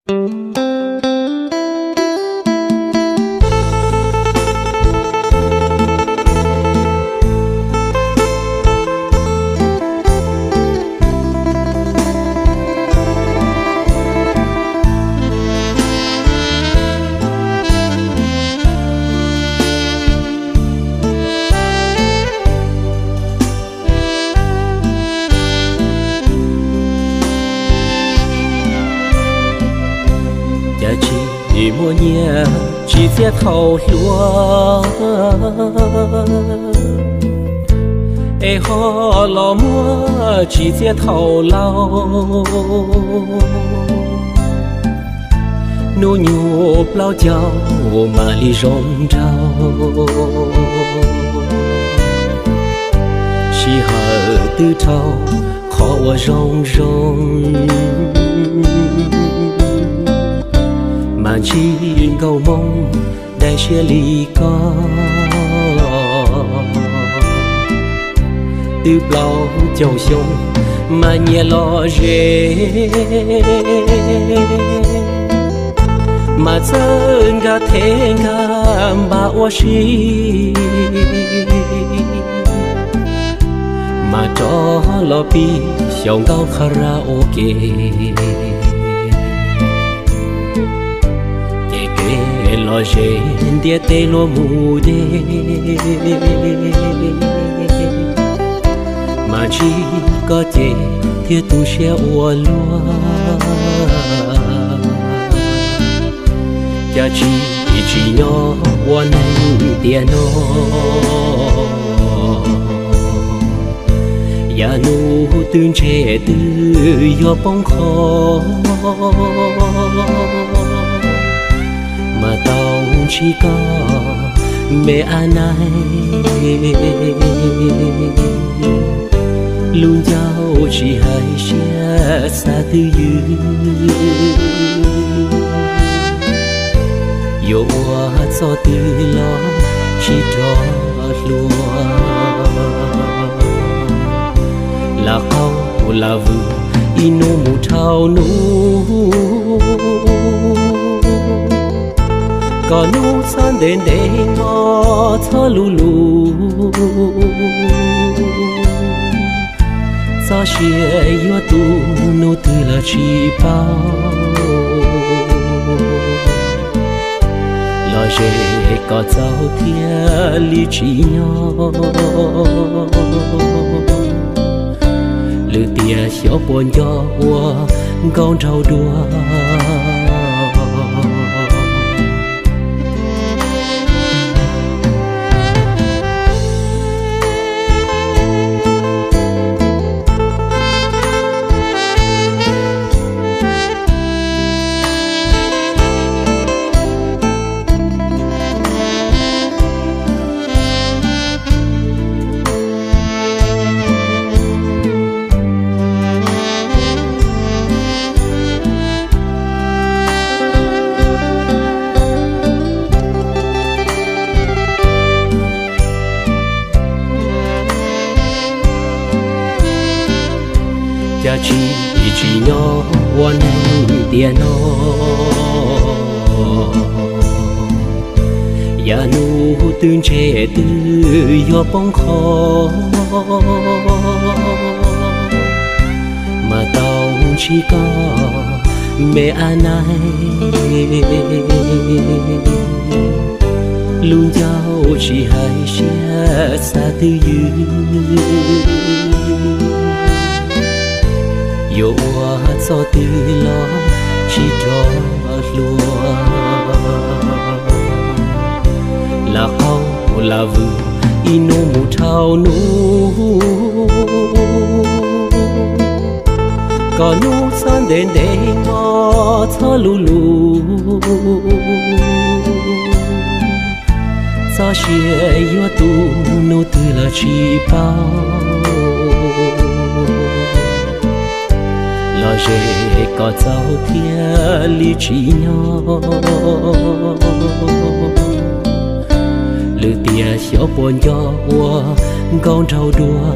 Cas tsis muaj nyiaj tsis txiaj thaum hluas, es ho los muaj tsis txiaj thaum laus. Hnub nyoog plaub caug mam li zoo nraug, sij hawm twb dhau qhov uas zoo zoo, mas ntsib nkauj Hmoob dai siab li koj. Twb plaub caug xyoo mas nyias lom zem, mas txawj nkag thev nkag npam ua si, mas rov los pib xyaum nkauj karaoke. Ces kev lom zem ntiaj teb luag mus deb, mas ntsib koj ces thiaj tu siab ua luaj. Cas tsis tsim nyog ua neeg tiam no, yav nus twb ntse twb yuav poob qho, mas tau ntsib koj me ab naig, lub ncauj tsis hais siab xav twj ywm, yuav ua txoj twg los tsis rov hluas. Lam qaug lam vwm ib hnub mus dhau hnub, kom hnub txhob ntev ntev hmo txhob luv luv, txoj sia yuav tu hnub twg los tsis paub. Lom zem kom txaus thiaj li tsim nyog, lwm tiam xyov puas nco ua nkauj nraug dua. Cas tsis tsim nyog ua neeg tiam no, yav nus twb ntse twb yuav poob qho, mas tau ntsib koj me ab naig, lub ncauj tsis hais siab xav twj ywm, yuav ua txoj twg los tsis rov hluas. Lam qaug lam vwm ib hnub mus dhau hnub, kom hnub txhob ntev ntev hmo txhob luv luv, txoj sia yuav tu hnub twg los tsis paub. Lom zem kom txaus thiaj li tsim nyog, lwm tiam xyov puas nco ua nkauj nraug dua.